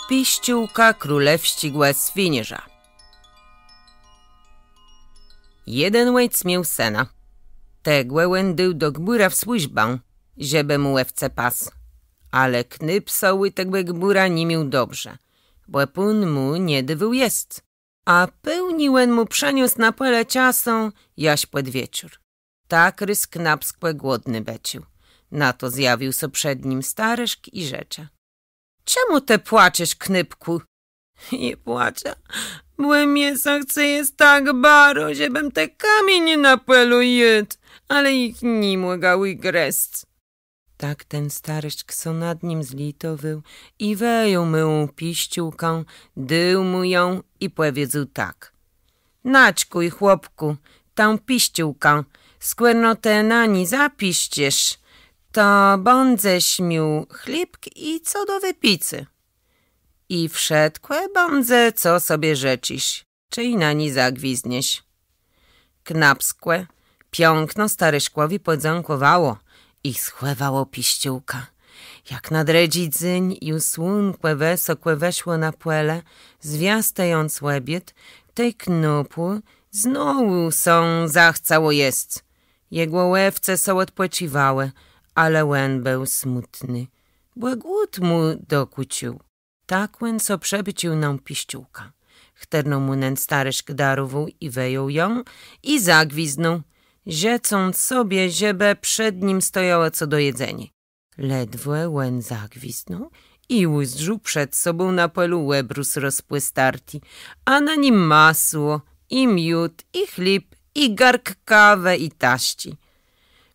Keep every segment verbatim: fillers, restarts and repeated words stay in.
Piszczôłka królewsczégò swiniôrza. Jeden òjc miôł sëna. Tegò òn dôł do gbùra w służbã, żebë mù òwce pasł. Ale knôp sã ù tegò gbùra ni miôł dobrze, bò pón mù nie dôwôł jesc. A pôłnié òn mù przëniósł na pòle czasã jaż pòd wieczór. Tak rôz knôpskò głodné beczôł. Na to zjawił sã przed nim starëszk i rzecze: „Czemù të płaczesz, knôpkù?” „Jô płaczã, bò mie sã chce jesc tak baro, żebëm te kamienie na pòlu jôdł, ale jich ni mògã ùgrëzc”. Tak ten starëszk sã nad nim zlitowôł i wëjął mù piszczôłkã, dôł mù jã i pòwiedzôł tak: „Naczkùj, chłopkù, tã piszczôłkã, skòrno të na ni zapiszczisz, to bãdzesz miôł chlébk i co do wëpicô. I wszëtkò bãdze, co sobie żëczisz, czej na ni zagwizdniesz”. Knôpskò piãkno starëszkòwi pòdzãkòwało i schòwało piszczôłkã. Jak na drëdżi dzéń ju słunkò wësokò weszło na pòle, zwiastëjąc òbiôd, tej knôpù znowù sã zachcało jesc. Jegò òwce sã òdpòcziwałë, ale òn béł smùtny, bò głód mù dokùcził. Tak òn so przëbôcził nã piszczôłkã, chtërną mù nen starëszk darowôł, i wëjął jã i zagwizdnął, żëcząc sobie, żebë przed nim stojało co do jedzeniô. Ledwò òn zagwizdnął i ùzdrzôł przed sobą na pòlu òbrus rozpòstarti, a na nim masło i miód i chléb i gark kawë i taszczi.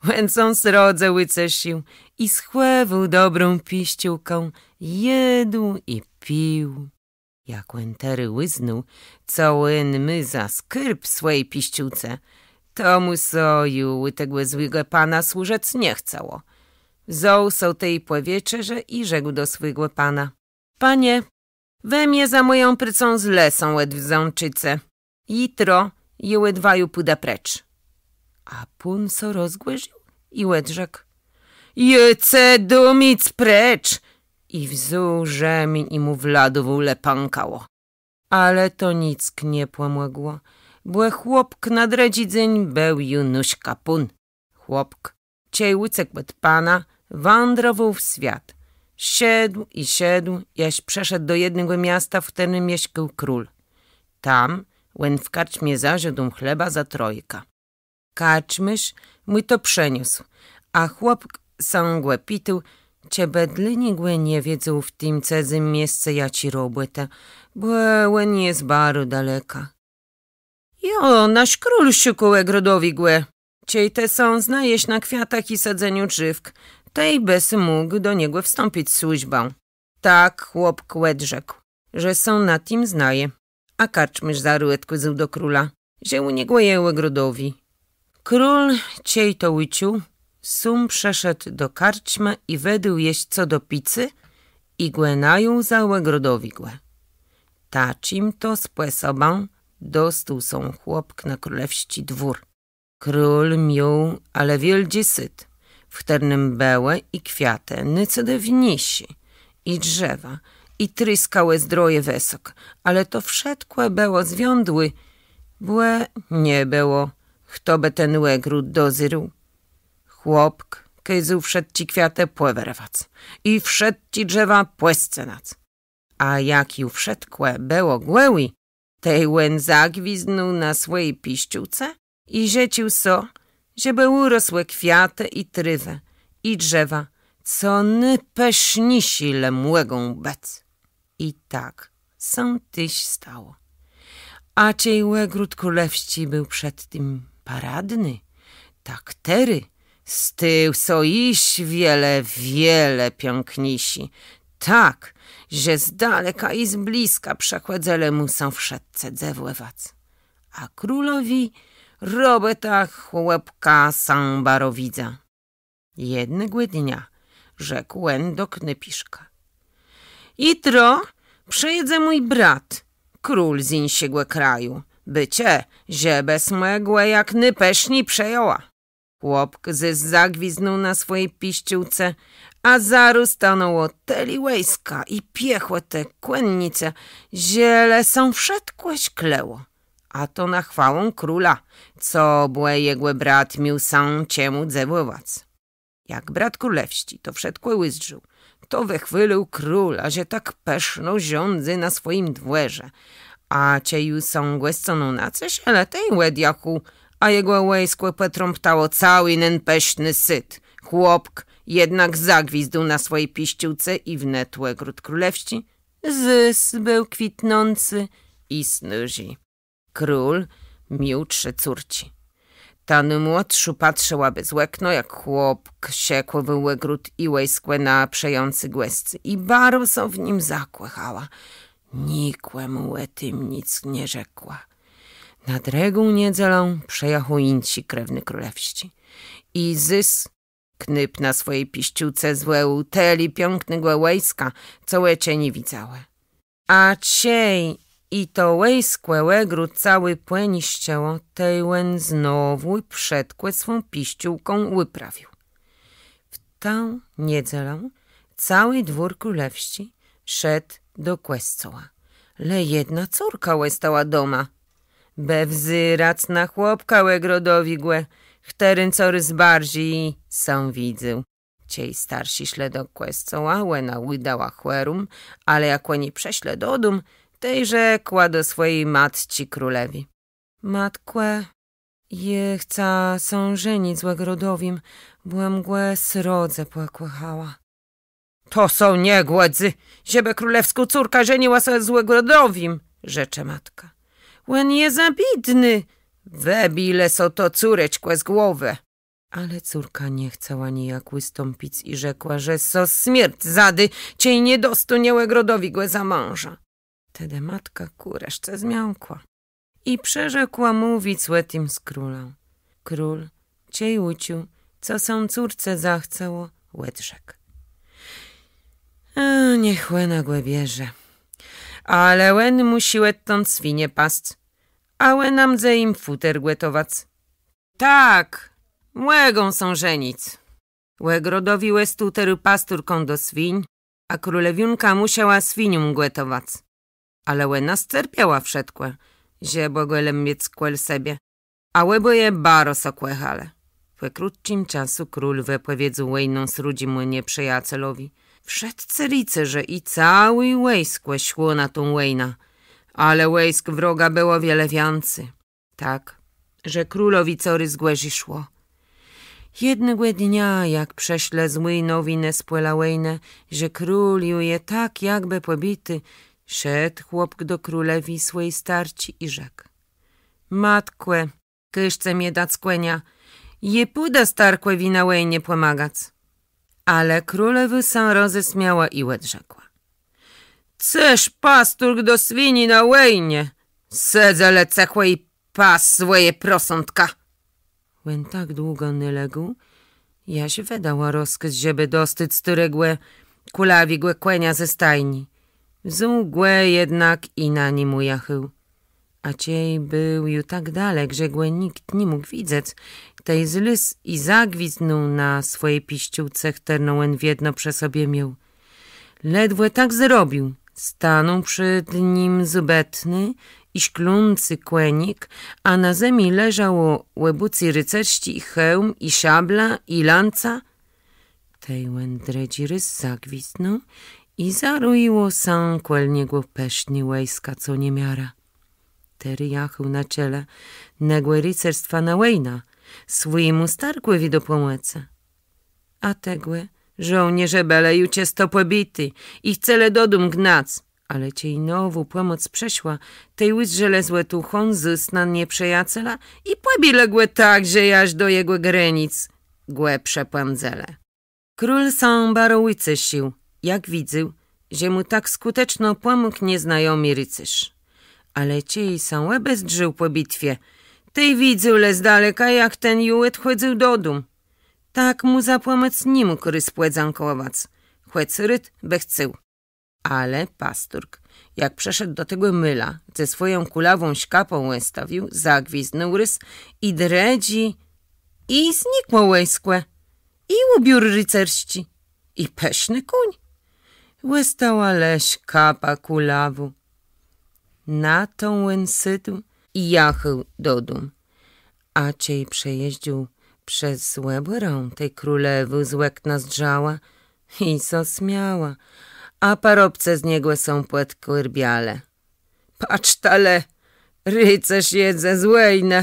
Òn sã srodze ùcesził i schòwôł dobrą piszczôłkã, jôdł i pił. Jak òn terô ùznôł, co òn mô za skôrb w swòji piszczôłce, to mù sã ju ù tegò złégò pana służëc nie chcało. Wzął sã tej pò wieczerzë i rzekł do swòjégò pana: „Panie, wë mie za mòjã prôcã zle sã òdwdzãczëce. Jutro jô òd waju pùdã precz”. A pón sã rozgòrził i òdrzekł: „Jô ce dóm jic precz!” I wzął rzemiéń i mù wladowôł, le pãkało. Ale to nick nie pòmògło, bò chłopk na drëdżi dzéń béł ju nóż kapón. Chłopk, czej ùcekł òd pana, wãdrowôł w swiat. Szedł i szedł, jaż przëszedł do jednégò miasta, w chtërnym mieszkôł król. Tam òn w karczmie zażądôł chleba za trojaka. Karczmôrz mù to przëniósł, a chłopk sã gò pitôł, czë bë dlô niegò nie wiedzôł w tim cëzym miesce jaczi robòtë, bò òn je baro daleka. Jo, nasz król szukô ògrodowégò. Czej të sã znajesz na kwiatach i sadzeniu drzéwk, tej bës mógł do niegò wstąpic w służbã. Tak chłopk òdrzekł, że sã na tim znaje. A karczmôrz zarô òdkôzôł do króla, że ù niegò je ògrodowi. Król, czej to ùczuł, sóm przëszedł do karczmë i wëdôł jesc co do picô i gò najął za ògrodowégò. Taczim to spòsobã dostôł sã chłopk na królewsczi dwór. Król miôł ale wiôldżi sôd, w chtërnym bëłë i kwiatë nôcëdowniészé, i drzewa, i trëskałë zdroje wësok, ale to wszëtkò bëło zwiãdłé, bò nie bëło, chto bë ten ògród dozérôł. Chłopk kôzôł wszëtczé kwiatë pòwërwac i wszëtczé drzewa pòscënac. A jak ju wszëtkò bëło gòłé, tej òn zagwizdnął na swòji piszczôłce i żëcził so, żebë ùrosłë kwiatë i trôwë, i drzewa, co nôpëszniészé le mògą bëc. I tak sã téż stało. A czej ògród królewsczi béł przedtim paradny, tak terô stôł sã jesz wiele, wiele piãkniészi, tak że z daleka i z blëska przëchòdzëlë mù sã wszëtcë dzëwòwac. A królowi robòta chłopka sã baro widza. Jednégò dnia rzekł òn do knôpiszka: „Jutro przëjedze mój brat, król z jinszégò kraju, bôczë, żebës më gò jak nôpëszni przëjãła”. Chłopk zôs zagwizdnął na swòji piszczôłce, A zarô stanãło tëli wòjska i piechòtë, kònnice, że le sã wszëtkò sklëło. A to na chwałã króla, co bò jegò brat miôł sã czemù dzëwòwac. Jak brat królewsczi to wszëtkò ùzdrzôł, to wëchwôlił króla, że tak pëszno rządzy na swòjim dwòrze. A czej ju sã gòscëną naceszëlë, tej òdjachôł, a jegò wòjskò pòtrãptało całi nen pëszny sôd. Chłopk jednak zagwizdôł na swòji piszczôłce i wnet ògród królewsczi zôs béł kwitnący i snôżi. Król miôł trzë córczi. Ta nômłodszô patrzëła bez òkno, jak chłopk szëkòwôł ògród i wòjskò na przëjãcé gòscy, i baro sã w nim zakòchała. Nikòmù ò tim nic nie rzekła. Na drëgą niedzelã przëjachôł jinszi krewny królewsczi. I zôs knôp na swòji piszczôłce zwòłôł tëli piãknégò wòjska, co òczë nie widzałë. A czej i to wòjskò ògród całi pòniszczëło, tej òn znowù przed kò swą piszczôłką ùprawił. W tã niedzelã całi dwór królewsczi szedł do kòscoła. Le jedna córka òstała doma, bë wzerac na chłopka ògrodowégò, chtëren corôz barżi sã widzôł. Czej starszi szlë do kòscoła, òna ùdała chòrą, ale jak òni przëszlë do dóm, tej rzekła do swòji matczi królewi: Matkò, jô chca sã żenic z ògrodowim, bò jem gò srodze pòkòchała. To sã nie gòdzy, żebë królewskô córka żeniła sã z ògrodowim, rzecze matka. Òn je za biédny, wëbij le so to, córeczkò, z głowë. Ale córka nie chcała nijak ùstąpic i rzekła, że so smierc zadô, czej nie dostónie ògrodowégò za mãża. Tedë matka kù reszce zmiãkła i przërzekła mówic ò tim z królã. Król, czej ùczuł, co sã córce zachcało, òdrzekł: E, niech òna gò bierze. Ale òn mùszi òdtąd swinie pasc, a òna mdze jim fùter gòtowac. Tak, mògą sã żenic. Ògrodowi òstôł terô pasturką do swiń, a królewiónka mùszała swinióm gòtowac. Ale òna scerpiała wszëtkò, żebë gò le miec kòl sebie. A òbòje baro sã kòchalë. Pò krótczim czasu król wëpòwiedzôł wòjnã srodżémù nieprzëjacelowi. Wszëtcë ricerze i całé wòjskò szło na tã wòjnã, ale wòjsk wroga bëło wiele wiãcy. Tak, że królowi corôz gòrzi szło. Jednégò dnia, jak przëszlë złé nowinë z pòla wòjnë, że król ju je tak jakbë pòbiti, szedł chłopk do królewi, swòji starczi, i rzekł: Matkò, kôżce mie dac kònia, jô pùdã starkòwi na wòjnie pòmagac. Ale królewô sã rozesmiała i òdrzekła: Cëż pasturk do swini na wòjnie? Sedzë le cëchò i pas swòje prosątka. Òn tak długò nie legł, jaż wëdała rozkôz, żebë dostôł stôrégò kùlawégò kònia ze stajni. Wzął gò jednak i na nim ùjachôł. A czej béł ju tak dalek, że gò nicht ni mógł widzec, tej zlôzł i zagwizdnął na swòji piszczôłce, chtërną òn wiedno przë sobie miôł. Ledwò tak zrobił, stanął przed nim zùbetny i szklący kònik, a na zemi leżało òbùcé ricersczé, i hełm, i szabla, i lanca. Tej òn drëdżi rôz zagwizdnął i zarojiło sã kòl niegò pëszné wòjska co niemiara. Terô jachôł na czele negò ricerstwa na wòjnã, swòjémù starkòwi do pòmòcë. A tegò żôłnérze bëlë ju czësto pòbiti i chcelë do dóm gnac, ale czej nowô pòmòc przëszła, tej ùzdrzelë złotą chãc zôs na nieprzëjacela i pòbilë gò tak, że jaż do jegò granic gò przepãdzëlë. Król sã baro ùcesził, jak widzôł, że mù tak skùteczno pòmógł nieznajomi ricérz. Ale czej sã òbezdrzôł pò bitwie, tej widzôł le z daleka, jak ten ju òdchòdzył do dóm. Tak mù za pòmòc ni mógł rôz pòdzãkòwac, chòc rôd bë chcôł. Ale pasturk, jak przëszedł do tegò môla, dze swòjã kùlawą szkapã òstawił, zagwizdnął rôz i drëdżi, i znikło wòjskò, i ùbiór ricersczi, i pëszny kóń. Òstała le szkapa kùlawô. Na tã òn sôdł i jachôł dodóm. A czej przejéżdżôł przez Òbòrã, tej królewô z òkna zdrzała i sã smiała, a parobcë z niegò sã pòdkòrbialë. Patrzta le, ricérz jedze z wòjnë.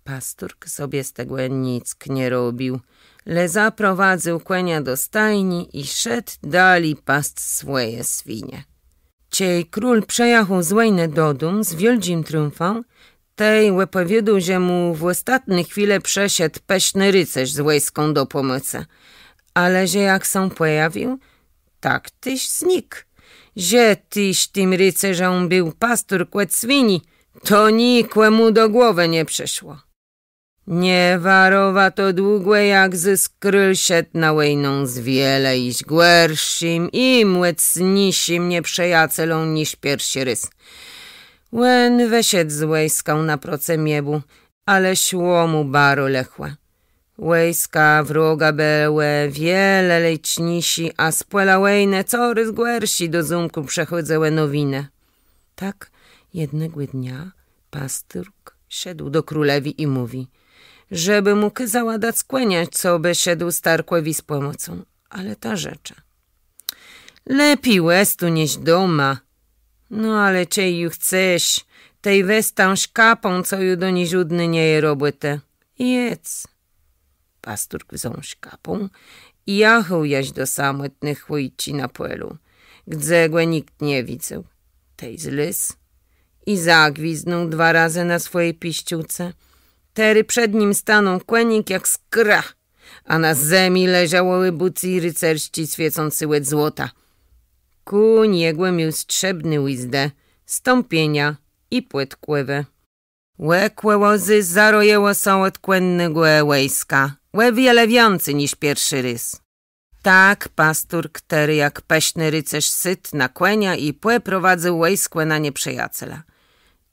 Pasturk sobie z tegò nick nie robił, le zaprowadzył kònia do stajni i szedł dali pasc swòje swinie. Czej król przëjachôł z wòjnë dodóm z wiôldżim triumfã, tej òpòwiôdôł, że mù w òstatny chwilë przëszedł pëszny ricérz z wòjskã do pòmòcë, ale że jak sã pòjawił, tak téż znikł. Że téż tim ricerzã béł pasturk òd swini, to nikòmù do głowë nie przëszło. Nie warowa to długò, jak zôs król szedł na wòjnã z wiele jesz gòrszim i mòcniészim nieprzëjacelã niż pierszi rôz. Òn wëszedł z wòjskã naprocëm niebù, ale szło mù baro lëchò. Wòjska wroga bëłë wiele lëczniészé, a z pòla wòjnë corôz gòrszé do zómkù przëchòdzëłë nowinë. Tak jednégò dnia pasturk szedł do królewi i mówi, żebë mù kôzała dac kònia, co bë szedł starkòwi z pòmòcą, ale ta rzecze: Lepi òstóń niż doma. No ale czej ju chcesz, tej wez tã szkapã, co ju do niżódny nie je robòtë. Jedz. Pasturk wzął szkapã i jachôł jaż do samòtny chòjczi na pòlu, gdze gò nicht nie widzôł. Tej zlôzł i zagwizdnął dwa razë na swòji piszczôłce. Terô przed nim stanął kònik jak skra, a na zemi leżałë bùcë ricersczé swiécącé òd złota. Kóń jegò miôł strzébrné ùzdë, stãpienia i pòdkòwë. Òkòło zôs zarojãło sã òd kònnégò wòjska, ò wiele wiãcy niż pierszi rôz. Tak pasturk terô jak pëszny ricérz sôdł na kònia i pòprowadzył wòjskò na nieprzëjacela.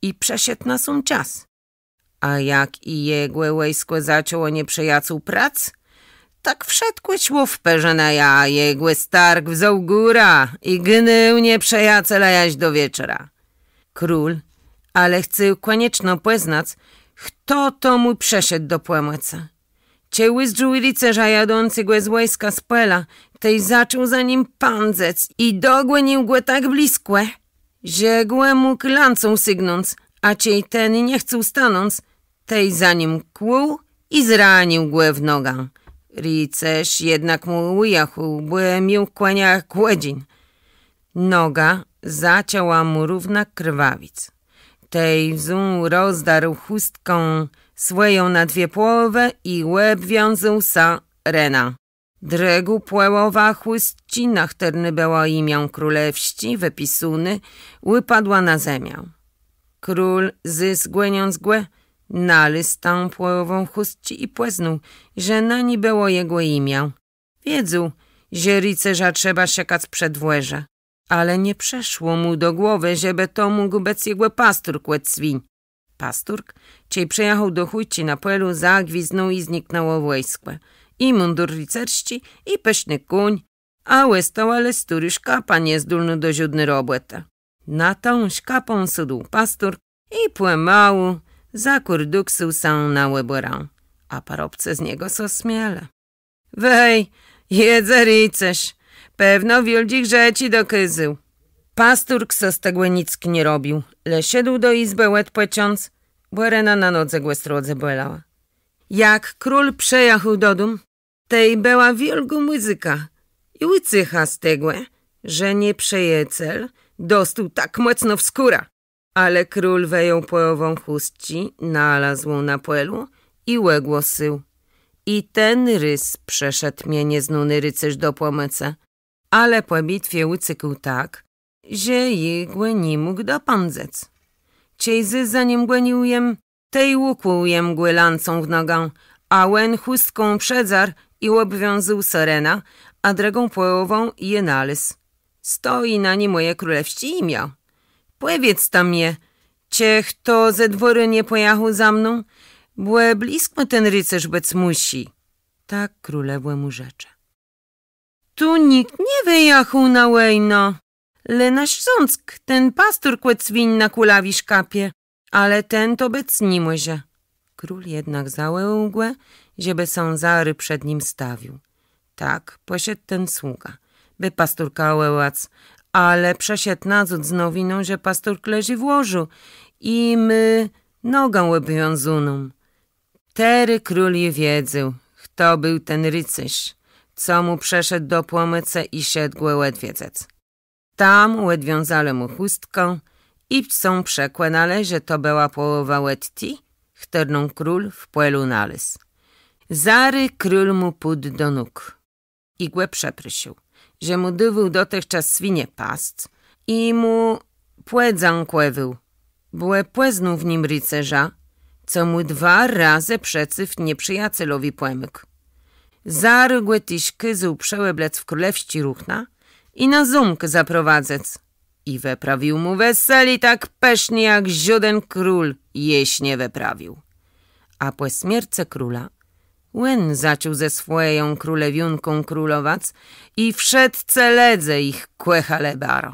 I przëszedł na sóm czas. A jak i jegò wòjskò zaczãło nieprzëjacół prac, tak wszëtkò szło w perzënã, a jegò stark wzął górã i gnôł nieprzëjacela jaż do wieczora. Król ale chcôł kònieczno pòznac, chto to mù przëszedł do pòmòcë. Czej ùzdrzôł ricerza jadącégò z wòjska z pòla, tej zaczął za nim pãdzëc i dogònił gò tak blëskò, że gò mógł lancą sygnąc, a czej ten nie chcôł stanąc, tej za nim kłuł i zranił gò w nogã. Ricerz jednak mù ùjachôł, bò miôł kònia jak òdżin. Noga zaczãła mù równak krwawic. Tej wzął, rozdarł chùstkã swòjã na dwie pòłowë i òbwiązôł sã renã. Drëgô pòłowa chùstczi, na chtërny bëło imiã królewsczé wëpisóné, ùpadła na zemiã. Król zôs, gòniąc gò, nalôzł tã pòłowã chùstczi i pòznôł, że na ni bëło jegò imiã. Wiedzôł, że ricerza trzeba szëkac przë dwòrze. Ale nie przëszło mù do głowë, żebë to mógł bëc jegò pasturk òd swiń. Pasturk, czej przëjachôł do chùjczi na pòlu, zagwizdnął i zniknãło wòjskò, i mùndur ricersczi, i pëszny kóń, a òstała le stôrô szkapa, niezdólnô do żódny robòtë. Na tã szkapã sôdł pasturk i pòmału zakùrduksôł sã na òbòrã, a parobcë z niegò sã smielë. Wej, jedze ricérz, pewno wiôldżich rzeczi dokôzôł. Pasturk sã z tegò nick nie robił, le szedł do jizbë òdpòcząc, bò rena na nodze gò srodze bòlała. Jak król przëjachôł dodóm, tej bëła wiôlgô mùzyka i ùcecha z tegò, że nieprzëjacel dostôł tak mòcno w skórã. Ale król wëjął pòłowã chùstczi, nalazłą na pòlu, i ògłosył: I ten rôz przëszedł mie nieznóny ricérz do pòmòcë, ale pò bitwie ùcekł tak, że jô gò ni mógł dopãdzëc. Czej zôs za nim gònił jem, tej ùkłuł jem gò lancą w nogã, a òn chùstką przedzarł i òbwiązôł so renã, a drëgą pòłowã jô nalôzł. Stoji na ni mòje królewsczé imiã. Pòwiédzta mie, czë chto ze dwòru nie pòjachôł za mną, bò blëskò ten ricérz bëc mùszi. Tak królewô mù rzecze: tu nicht nie wëjachôł na wòjnã. Le nasz Ząck, ten pasturk òd swiń na kùlawi szkapie. Ale ten to bëc ni mòże. Król jednak zawòłôł gò, żebë sã zarô przed nim stawił. Tak pòszedł ten sługa, bë pasturka wòłac, ale przëszedł nazôd z nowiną, że pasturk leżi w łożu i mô nogã òbwiązóną. Terô król ju wiedzôł, chto béł ten ricérz, co mù przëszedł do pòmòcë i szedł gò òdwiedzac. Tam òdwiązalë mù chùstkã i sã przekònalë, że to bëła pòłowa òd ti, chtërną król w pòlu nalôzł. Zarô król mù pôdł do nóg i gò przeprosył, że mù dôwôł dotëchczas swinie pasc i mù pòdzãkòwôł, bò pòznôł w nim ricérza, co mù dwa razë przecëw nieprzëjacelowi pòmógł. Zarô gò téż kôzôł przeòblec w królewsczé ruchna i na zómk zaprowadzëc. I wëprawił mù wesele tak pëszné, jak żóden król jesz nie wëprawił. A pò smiercë króla òn zaczął ze swòją królewiónką królowac i wszëtcë lëdze jich kòchelë baro.